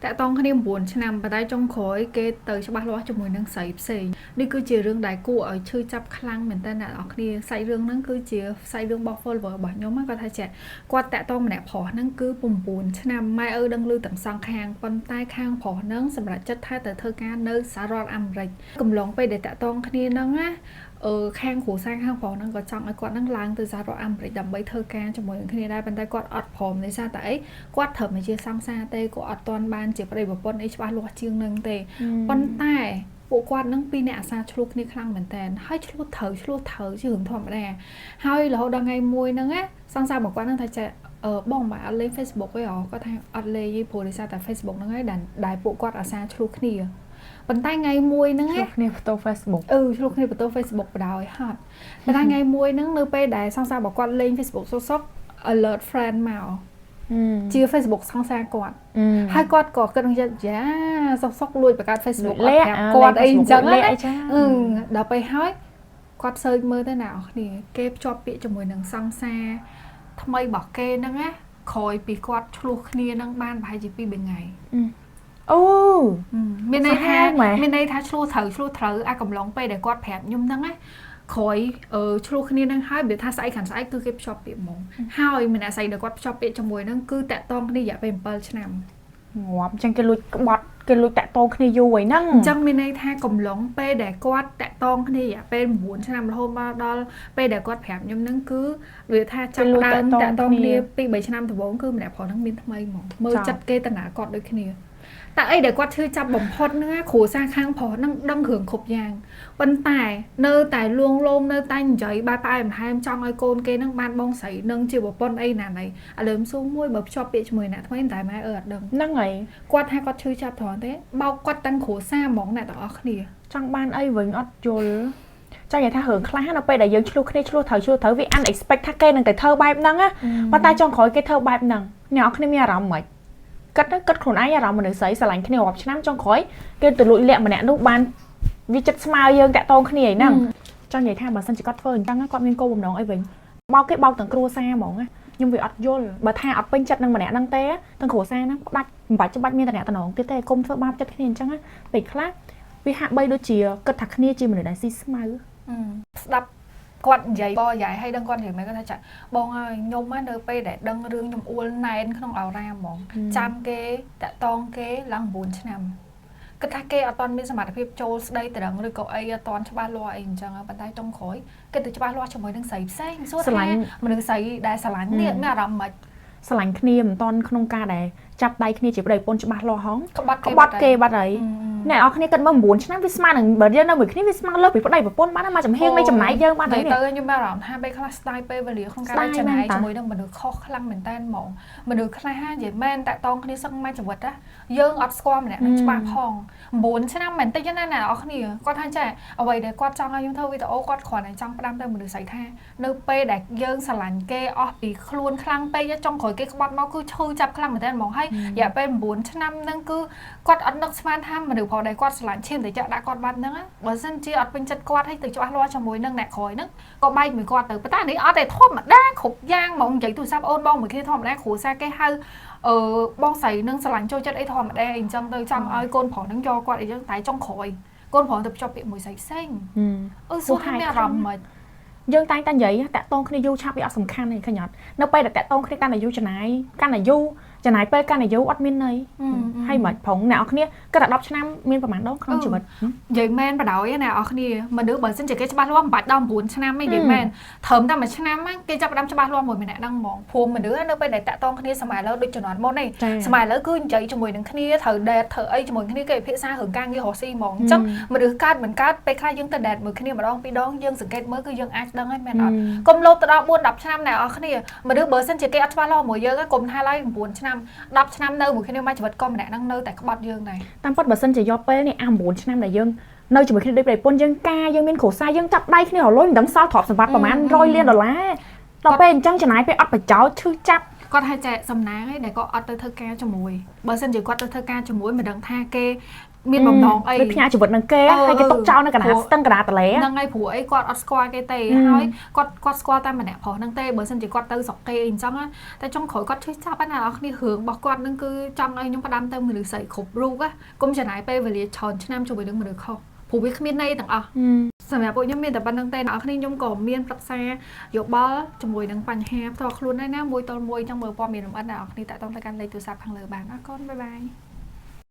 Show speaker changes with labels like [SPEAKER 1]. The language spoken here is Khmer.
[SPEAKER 1] តាក់តងគ្នា9ឆ្នាំប៉ុន្តែចុងក្រោយគេទៅច្បាស់លាស់ជាមួយនឹងស្រីផ្សេងនេះគឺជារឿងដែលគួរឲ្យឈឺចាប់ខ្លាំងមែនតើអ្នកនរគ្នាសាច់រឿងហ្នឹងគឺជាសាច់រឿងរបស់ follower របស់ខ្ញុំគាត់ថាចេះគាត់តាក់ទងម្នាក់ប្រុសហ្នឹងគឺ9ឆ្នាំម៉ែឪដឹងឮទាំងសងខាងប៉ុន្តែខាងប្រុសហ្នឹងសម្រាប់ចិត្តថាទៅធ្វើការនៅសហរដ្ឋអាមេរិកកំឡុងពេលដែលតាក់ទងគ្នាហ្នឹងណាអឺខាងគ្រួសារខាងប្រុសហ្នឹងក៏ចង់ឲ្យគាត់ហ្នឹងឡើងទៅសហរដ្ឋអាមេរិកដើម្បីធ្វើការជាមួយនឹងគ្នាដែរប៉ុន្តែគាត់អត់ព្រមដោយសារតែអីគាត់ត្រឹមតែជាសង្សារទេគាត់អត់ទាន់បានជាប្តីប្រពន្ធអីច្បាស់លាស់ជាងនឹងទេប៉ុន្តែពួកគាត់នឹងពីរអ្នកអាសាឆ្លោះគ្នាខ្លាំងមែនតើហើយឆ្លោះត្រូវឆ្លោះត្រូវជារឿងធម្មតាហើយរហូតដល់ថ្ងៃមួយហ្នឹងណាសង្សាររបស់គាត់ហ្នឹងថាចេះអឺបងបើអត់លេង Facebook ទេហ៎គាត់ថាអត់លេងទេព្រោះដោយសារតែ Facebook ហ្នឹងឯងដែលពួកគាត់អាសាឆ្លោះគ្នាប៉ុន្តែថ្ងៃមួយហ្នឹង
[SPEAKER 2] ឆ្លោះគ្នាផ្ទោ Facebook
[SPEAKER 1] អឺឆ្លោះគ្នាបន្ទោ Facebook បដ ாய் ហត់ប៉ុន្តែថ្ងៃមួយហ្នឹងនៅពេលដែលសង្សាររបស់គាត់លេង Facebook សុកសុក alert friend មកជា Facebook សង្សារគាត់ហើយគាត់ក៏គិតក្នុងចិត្តយ៉ាសុកសុកលួចបង្កើត Facebook អត់ប្រាប់គាត់អីអញ្ចឹងណាអឺដល់ពេលហើយគាត់ search មើលទៅណាអស់គ្នាគេភ្ជាប់ពាក្យជាមួយនឹងសង្សារថ្មីរបស់គេហ្នឹងណាក្រោយពីគាត់ឆ្លោះគ្នានឹងបានប្រហែលជា2 3ថ្ងៃ
[SPEAKER 2] អូ
[SPEAKER 1] មានន័យថាមានន័យថាឆ្លោះត្រូវឆ្លោះត្រូវអាកំឡុងពេលដែលគាត់ប្រាប់ខ្ញុំហ្នឹងណាក្រោយឆ្លោះគ្នានឹងហើយបើថាស្អែកខាងស្អែកគឺគេភ្ជាប់ពាក្យហ្មងហើយម្នាក់ស្អីដែលគាត់ភ្ជាប់ពាក្យជាមួយហ្នឹងគឺតាក់តងគ្នារយៈពេល7ឆ្នាំ
[SPEAKER 2] ងាប់អញ្ចឹងគេលួចក្បត់គេលួចតាក់តងគ្នាយូរហើយហ្នឹង
[SPEAKER 1] អញ្ចឹងមានន័យថាកំឡុងពេលដែលគាត់តាក់តងគ្នារយៈពេល9ឆ្នាំរហូតមកដល់ពេលដែលគាត់ប្រាប់ខ្ញុំហ្នឹងគឺវាថាចាប់ដើមតាក់តងគ្នា2 3ឆ្នាំដំបូងគឺម្នាក់ប្រុសហ្នឹងមានថ្មីហ្មងមើលចិត្តគេតាណាគាត់ដូចគ្នាតែអីដែលគាត់ឈឺចាប់បំផុតហ្នឹងគ្រួសារខាងប្រុសហ្នឹងដឹងគ្រឿងគ្រប់យ៉ាងប៉ុន្តែនៅតែលួងលោមនៅតែនិយាយបែបផ្អែមល្ហែមចង់ឲ្យកូនគេហ្នឹងបានបងស្រីនឹងជាប្រពន្ធអីណាណីឥឡូវសួរមួយបើភ្ជាប់ពាក្យជាមួយអ្នកថ្មីតែម៉ែអើអត់ដឹង
[SPEAKER 2] ហ្នឹងហើយ
[SPEAKER 1] គាត់ថាគាត់ឈឺចាប់ត្រង់ទេបោកគាត់តាំងគ្រួសារហ្មងអ្នកទាំងអស់គ្នា
[SPEAKER 2] ចង់បានអីវិញអត់យល់ចង់និយាយថារឿងខ្លះនៅពេលដែលយើងឆ្លោះគ្នាឆ្លោះត្រូវឆ្លោះត្រូវវា unexpect ថាគេនឹងតែធ្វើបែបហ្នឹងណាប៉ុន្តែចុងក្រោយគេធ្វើបែបហ្នឹងអ្នកនរគ្នាមានអារម្មណ៍ម៉េចគិតទៅគិតខ្លួនឯងអារម្មណ៍មនុស្សស្រីស្រឡាញ់គ្នារាប់ឆ្នាំចុងក្រោយគេទៅលួចលាក់ម្នាក់នោះបានវាចិត្តស្មើយើងតាក់តងគ្នាឯហ្នឹងចង់និយាយថាបើសិនជាគាត់ធ្វើអញ្ចឹងគាត់មានគោលបំណងអីវិញបោកគេបោកទាំងគ្រួសារហ្មងណាខ្ញុំវាអត់យល់បើថាអត់ពេញចិត្តនឹងម្នាក់ហ្នឹងទេទាំងគ្រួសារហ្នឹងផ្ដាច់មិនបាច់ច្បាច់មានតំណតំណងទៀតទេគុំធ្វើបាបចិត្តគ្នាអញ្ចឹងពេលខ្លះវាហាក់បីដូចជាគិតថាគ្នាជាមនុស្សដែលស៊ីស្មៅ
[SPEAKER 1] ស្ដាប់គាត់និយាយបយាយឲ្យដឹងគាត់និយាយមិនគាត់ថាចាបងអើយខ្ញុំនៅពេលដែលដឹងរឿងខ្ញុំអួលណែនក្នុងអរ៉ាហ្មងចាំគេតាក់តងគេឡើង9ឆ្នាំគិតថាគេអត់ទាន់មានសមត្ថភាពចូលស្ដីត្រឹងឬក៏អីអត់ទាន់ច្បាស់លាស់អីអញ្ចឹងប៉ុន្តែចុងក្រោយគេទៅច្បាស់លាស់ជាមួយនឹងស្រីផ្សេងសួរថាមនុស្សស្រីដែលស្រឡាញ់នេះមានអារម្មណ៍មិន
[SPEAKER 2] ស្រឡាញ់គ្នាមិនតន់ក្នុងការដែលចាប់ដៃគ្នាជាប្តីប្រពន្ធច្បាស់លាស់ហង
[SPEAKER 1] ក្បត់
[SPEAKER 2] ក្បត់គេបាត់ហើយអ្នកនរគ្នាគិតមើល9ឆ្នាំវាស្មើនឹងបើយើងនៅមួយគ្នាវាស្មើលើសពីប្តីប្រពន្ធបានមកចំហៀងនៃចំណែកយើងបាន
[SPEAKER 1] ហើយទៅខ្ញុំមានអារម្មណ៍ថាពេលខ្លះស្ដាយពេលវេលាក្នុងការចំណាយជាមួយនឹងមនុស្សខុសខ្លាំងមែនតើហ្មងមនុស្សខ្លះនិយាយមែនតាក់តងគ្នាសឹងមួយជីវិតណាយើងអត់ស្គាល់ម្នាក់នឹងច្បាស់ផង9ឆ្នាំមិនតិចណាអ្នកនរគ្នាគាត់ថាចេះអ្វីដែលគាត់ចង់ឲ្យខ្ញុំធ្វើវីដេអូគាត់គ្រាន់តែចង់ផ្ដាំទៅមនុស្សស្រីថានៅពេលដែលយើងស្រឡាញ់គេអស់ពីខ្លួនខ្លាំងពេកចុងក្រោយគេក្បត់មកគឺឈឺចាប់ខ្លាំងមែនតើហ្មងហើយរយៈពេល9ឆ្នាំហ្នឹងគឺគាត់អត់នឹកស្មានថាមនុស្សប្រុសដែលគាត់ស្រឡាញ់ឈាមតែចាក់ដាក់គាត់បាត់ហ្នឹងបើសិនជាអត់ពេញចិត្តគាត់ហើយទៅច្បាស់លាស់ជាមួយនឹងអ្នកក្រោយហ្នឹងក៏បែកមួយគាត់ទៅប៉ុន្តែនេះអត់ទេធម្មតាគ្រប់យ៉ាងហ្មងនិយាយទូរស័ព្ទអូនបងមួយគ្នាធម្មតាគ្រួសារគេហៅអឺបងស្រីនឹងស្រឡាញ់ចូលចិត្តអីធម្មតាអីអញ្ចឹងទៅចង់ឲ្យកូនប្រុសហ្នឹងយកគាត់អីចឹងតែចុងក្រោយកូនប្រុសទៅភ្ជាប់ពាក្យមួយស្រីផ្សេងអឺសួរថាមានអារម្មណ៍មិន
[SPEAKER 2] យើងតែងតែនិយាយតាក់តងគ្នាយូរឆាប់វាអត់សំខាន់ទេឃើញអត់នៅពេលដែលតាក់តងគ្នាកាន់តែយូរចំណាយកាន់តែយូរចំណាយពេលកាន់តែយូរអត់មានន័យហើយមិនប្រងអ្នកនរគ្នាគិតតែ10ឆ្នាំមានប្រហែលដងក្នុងជីវិត
[SPEAKER 1] និយាយមែនបដ ாய் ណាអ្នកនរគ្នាមនុស្សបើសិនជាគេច្បាស់លាស់មិនបាច់ដល់9ឆ្នាំទេនិយាយមែនត្រឹមតែមួយឆ្នាំគេចាប់ផ្ដើមច្បាស់លាស់មួយម្នាក់ហ្នឹងហ្មងព្រោះមនុស្សនៅពេលដែលតាក់តងគ្នាសម័យឥឡូវដូចជំនាន់មុនទេសម័យឥឡូវគឺនិយាយជាមួយនឹងគ្នាត្រូវ date ត្រូវអីជាមួយគ្នាគេពិភាក្សាររឿងការងាររកស៊ីហ្មងអញ្ចឹងមនុស្សកើតមិនកើតពេលខ្លះយើងទៅ date មួយគ្នាម្ដងពីរដងយើងសង្កេតមើលគឺយើងអាចដឹងហើយមែនអត់កុំលោភទៅដល់4 10ឆ្នាំអ្នកនរគ្នាមនុស្សបើសិនជាគេអត់ច្បាស់លាស់មួយយើងកុំថាឡើយ9ឆ្នាំ10ឆ្នាំនៅមួយគ្នាមួយជីវិតក៏ម្នាក់ហ្នឹងនៅតែក្បត់យើងដែរ
[SPEAKER 2] តាមពិតបើសិនជាយកពេលនេះអា9ឆ្នាំដែលយើងនៅជាមួយគ្នាដូចប្តីប្រពន្ធយើងការយើងមានគ្រួសារយើងចាប់ដៃគ្នារលុយមិនដឹងសល់ទ្រព្យសម្បត្តិប្រហែល100លានដុល្លារដល់ពេលអញ្ចឹងចំណាយពេលអត់ប្រយោជន៍ឈឺចាប់
[SPEAKER 1] គាត់ឲ្យចែកសំណាងឯងដែលគាត់អត់ទៅធ្វើការជាមួយបើសិនជាគាត់ទៅធ្វើការជាមួយមិនដឹងថាគេមានបំណងអី
[SPEAKER 2] ដូចផ្ញើជីវិតនឹងគេហើយគេទុកចោលនៅកណ្ដាលស្ទឹងកណ្ដាលទន្លេ
[SPEAKER 1] ហ្នឹងហើយព្រោះអីគាត់អត់ស្គាល់គេទេហើយគាត់ស្គាល់តែម្នាក់ប្រុសហ្នឹងទេបើសិនជាគាត់ទៅស្រុកគេអីអញ្ចឹងតែចុងក្រោយគាត់ឈឺចាប់ណាអ្នកគ្នារឿងរបស់គាត់ហ្នឹងគឺចង់ឲ្យខ្ញុំផ្ដាំទៅមនុស្សស្រីគ្រប់រូបកុំចំណាយពេលវេលាច្រើនឆ្នាំជាមួយនឹងមនុស្សខុសព្រោះវាគ្មានន័យទាំងអស់សម្រាប់ពួកខ្ញុំមានតែប៉ុណ្្នឹងទេអ្នកនរគ្នាខ្ញុំក៏មានប្រឹក្សាយោបល់ជាមួយនឹងបញ្ហាផ្ទាល់ខ្លួនដែរណាមួយទល់មួយចង់មើលព័ត៌មានលម្អិតអ្នកនរគ្នាតាក់ទងទៅកាន់លេខទូរស័ព្ទខាងលើបានអរគុណ bye bye.